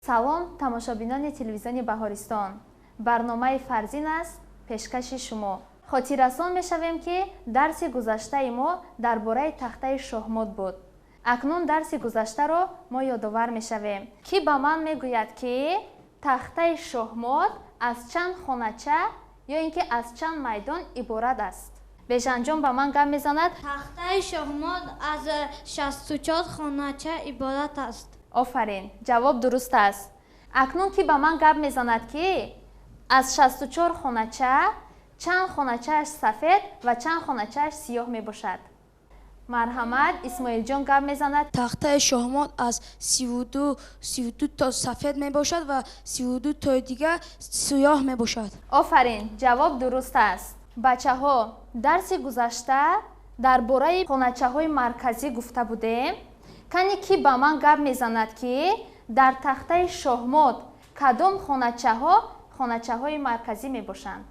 Салом, тамошобинони телевизиони Баҳористон. Барномаи Фарзин аст пешкаши шумо. Хотиррасон мешавем, ки дарси гузаштаи мо дар бораи тахтаи шоҳмот буд. Акнун дарси гузаштаро мо ёдовар мешавем. Кӣ ба ман мегӯяд, ки тахтаи шоҳмот аз чанд хонача ё ин ки аз чанд майдон иборат аст? Бежанҷон ба ман гап мезанад. Тахтаи шоҳмот аз 64 хонача иборат аст. Офарин, ҷавоб дуруст аст. Акнун кӣ ба ман гап мезанад, ки аз 64 хонача чанд хоначааш сафед ва чанд хоначааш сиёҳ мебошад? Марҳамат, Исмоилҷон гап мезанад. Тахтаи шоҳмот аз 32 то сафед мебошад ва 32 тои дигар сиёҳ мебошад. Офарин, ҷавоб дуруст аст. Бачаҳо, дарси гузашта дар бораи хоначаҳои марказӣ гуфта будем. Кане кӣ ба ман гап мезанад, ки дар тахтаи шоҳмот кадом хоначаҳо хоначаҳои марказӣ мебошанд?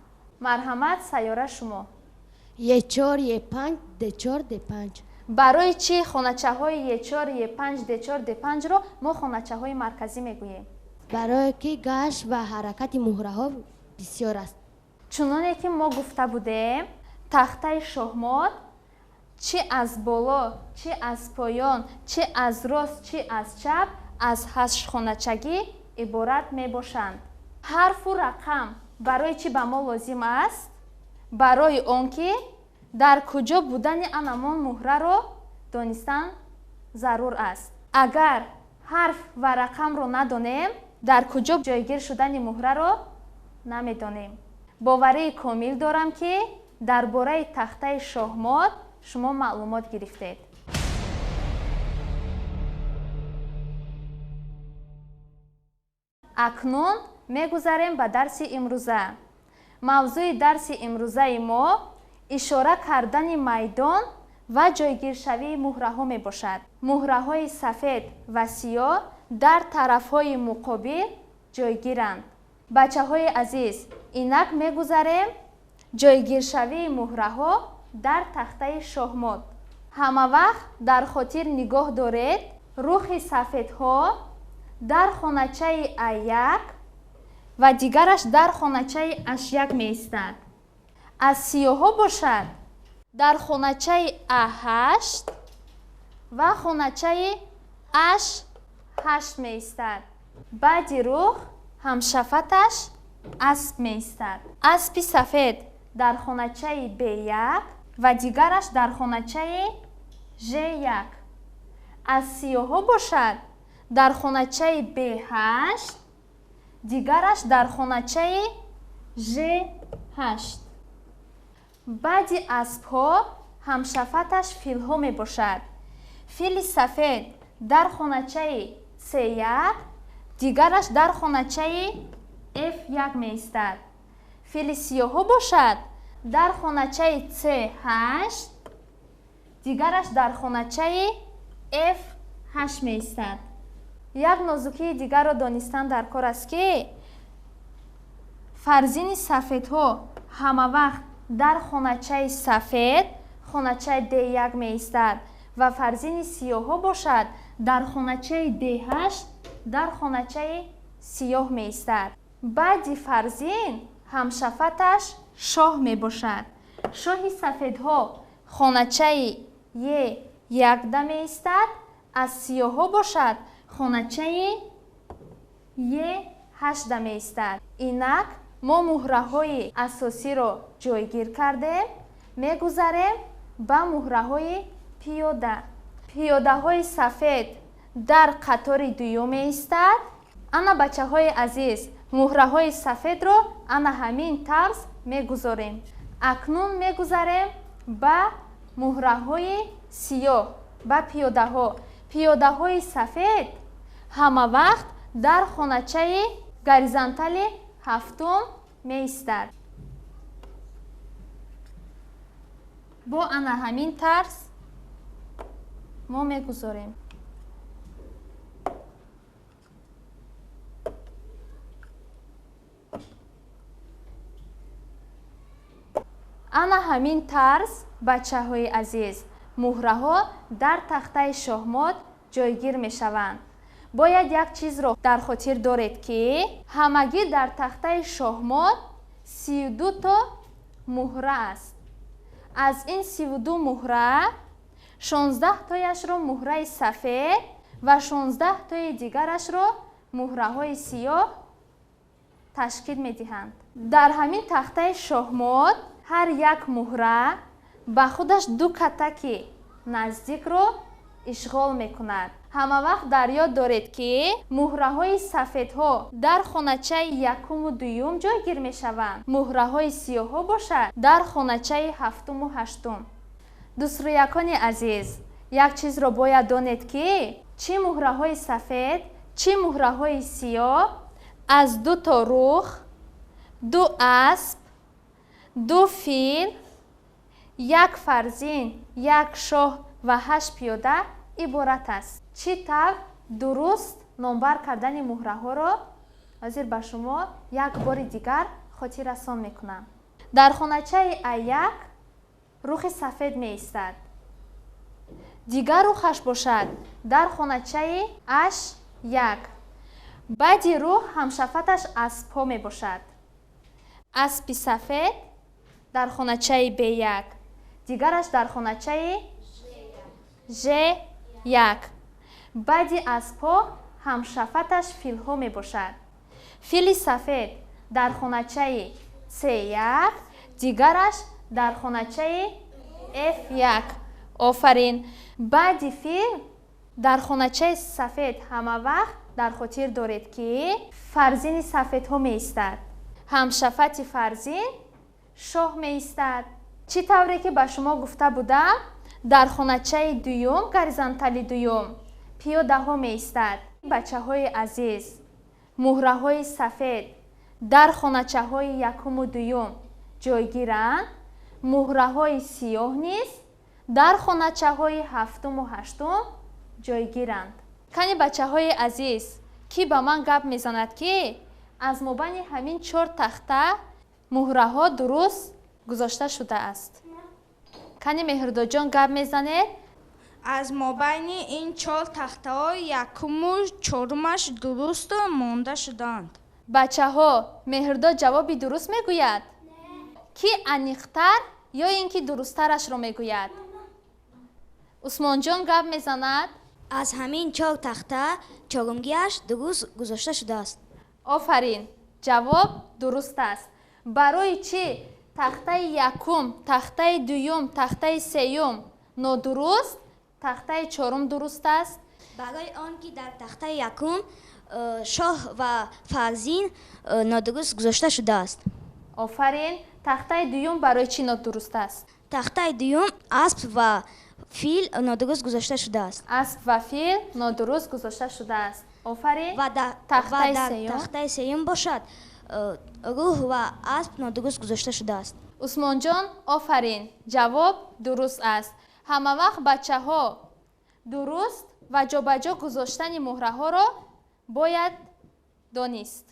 Марҳамат, Сайёра, шумо. Е4, Е5, Д4, Д5. Барои чӣ хоначаҳои Е4, Е5, Д4, Д5-ро мо хоначаҳои марказӣ мегӯем? Барое ки гашт ва ҳаракати муҳраҳо бисёр аст. Чуноне ки мо гуфта будем, тахтаи шоҳмот чӣ аз боло, чӣ аз поён, чӣ аз рост, чӣ аз чап аз ҳашт хоначагӣ иборат мебошанд. Ҳарфу рақам барои чӣ ба мо лозим аст? Барои он ки дар куҷо будани анамон муҳраро донистан зарур аст. Агар ҳарф ва рақамро надонем, дар куҷо ҷойгир шудани муҳраро намедонем. Боварии комил дорам, ки дар бораи тахтаи шоҳмот шумо маълумот гирифтед. Акнун мегузарем ба дарси имрӯза. Мавзӯи дарси имрӯзаи мо ишора кардани майдон ва ҷойгиршавии муҳраҳо мебошад. Муҳраҳои сафед ва сиёҳ дар тарафҳои муқобил ҷойгиранд. Бачаҳои азиз, инак мегузарем ҷойгиршавии муҳраҳо дар тахтаи шоҳмот. Ҳама вақт дар хотир нигоҳ доред, рухи сафедҳо дар хоначаи А1 ва дигараш дар хоначаи H1 меистад. Аз сиёҳҳо бошад дар хоначаи А8 ва хоначаи H8 меистад. Баъди рух ҳамшафаташ асп меистад. Аспи сафед дар хоначаи Б1 ва дигараш дар хоначаи Ж1. Аз сиёҳҳо бошад дар хоначаи Б8, дигараш дар хоначаи Ж8. Баъди аспҳо ҳамшафаташ филҳо мебошад. Фили сафед дар хоначаи С1, дигараш дар хоначаи Ф1 меистад. Фили сиёҳҳо бошад дар хоначаи С8, дигараш дар хоначаи Ф8 меистад. Як нозукии дигарро донистан дар кор аст, ки фарзини сафедҳо ҳама вақт дар хоначаи сафед, хоначаи Д1 меистад ва фарзини сиёҳҳо бошад дар хоначаи Д8, дар хоначаи сиёҳ меистад. Баъди фарзин ҳамшафаташ шоҳ мебошад. Шоҳи сафедҳо хоначаи Е1 меистад, аз сиёҳҳо бошад хоначаи Е8 меистад. Инак мо муҳраҳои асосиро ҷойгир кардем, мегузарем ба муҳраҳои пиёда. Пиёдаҳои сафед дар қатори дуюм меистад. Ана бачаҳои азиз, муҳраҳои сафедро ана ҳамин тарз мегузорем. Акнун мегузарем ба муҳраҳои сиёҳ, ба пиёдаҳо. Пиёдаҳои сафед ҳама вақт дар хоначаи горизонтали ҳафтум меистад. Бо ана ҳамин тарз мо мегузорем. Ана ҳамин тарз, бачаҳои азиз, муҳраҳо дар тахтаи шоҳмот ҷойгир мешаванд. Бояд як чизро дар хотир доред, ки ҳамагӣ дар тахтаи шоҳмот 32 то муҳра аст. Аз ин 32 муҳра 16 тояшро муҳраи сафед ва 16 тои дигарашро муҳраҳои сиёҳ ташкил медиҳанд. Дар ҳамин тахтаи шоҳмот ҳар як муҳра ба худаш ду катаки наздикро ишғол мекунад. Ҳама вақт дар ёд доред, ки муҳраҳои сафедҳо дар хоначаи якуму дуюм ҷойгир мешаванд, муҳраҳои сиёҳҳо бошад дар хоначаи ҳафтуму ҳаштум. Дӯстрӯякони азиз, як чизро бояд донед, ки чӣ муҳраҳои сафед, чӣ муҳраҳои сиёҳ аз ду то рух, ду асп, ду фил, як фарзин, як шоҳ ва ҳашт пиёда иборат аст. Чӣ тавр дуруст номбар кардани муҳраҳоро ҳозир ба шумо як бори дигар хотиррасон мекунам. Дар хоначаи А1 рухи сафед меистад, дигар рухаш бошад дар хоначаи H1. Баъди рух ҳамшафаташ аспҳо мебошад. Аспи сафед дар хоначаи Б1, дигараш дар хоначаи Ж1. Баъди аспҳо ҳамшафаташ филҳо мебошад. Фили сафед дар хоначаи С1, дигараш дар хоначаи Ф1. Офарин! Баъди фил дар хоначаи сафед ҳама вақт дар хотир доред, ки фарзини сафедҳо меистад. Ҳамшафати фарзин шоҳ меистад. Чӣ тавре ки ба шумо гуфта будам, дар хоначаи дуюм, горизонтали дуюм, пиёдаҳо меистад. Бачаҳои азиз, муҳраҳои сафед дар хоначаҳои якуму дуюм ҷойгиранд, муҳраҳои сиёҳ низ дар хоначаҳои ҳафтуму ҳаштум ҷойгиранд. Кани, бачаҳои азиз, кӣ ба ман гап мезанад, ки аз мобайни ҳамин чор тахта муҳраҳо дуруст гузошта шудааст? Кани, Меҳрдодҷон, гап мезанед? Аз мобайни ин чор тахтаҳо якуму чорумаш дуруст монда шудаанд. Бачаҳо, Меҳрдод ҷавоби дуруст мегӯяд? Кӣ аниқтар ё ин ки дурусттарашро мегӯяд? Усмонҷон гап мезанад. Аз ҳамин чор тахта чорумгиаш дуруст гузошта шудааст. Офарин, ҷавоб дуруст аст. Барои чӣ тахтаи якум, тахтаи дуюм, тахтаи сеюм нодуруст, тахтаи чорум дуруст аст? Барои он ки дар тахтаи якум шоҳ ва фарзин нодуруст гузошта шудааст. Офарин! Тахтаи дуюм барои чӣ нодуруст аст? Тахтаи дуюм асп ва фил нодуруст гузошта шудааст. Асп ва фил нодуруст гузошта шудааст. Офарин! Ва дар Тахтаи ва дар сеюм? Тахтаи сеюм бошад, рӯҳ ва асп нодуруст гузошта шудааст. Усмонҷон, офарин, ҷавоб дуруст аст. Ҳама вақт, бачаҳо, дуруст ва ҷобаҷо гузоштани муҳраҳоро бояд донист.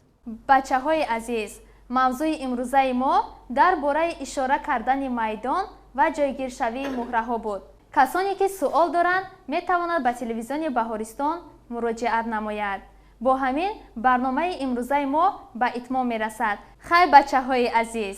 Бачаҳои азиз, мавзӯи имрӯзаи мо дар бораи ишора кардани майдон ва ҷойгиршавии муҳраҳо буд. Касоне ки суол доранд, метавонад ба телевизиони Баҳористон муроҷиат намояд. Бо ҳамин барномаи имрӯзаи мо ба итмом мерасад. Хай, бачаҳои азиз!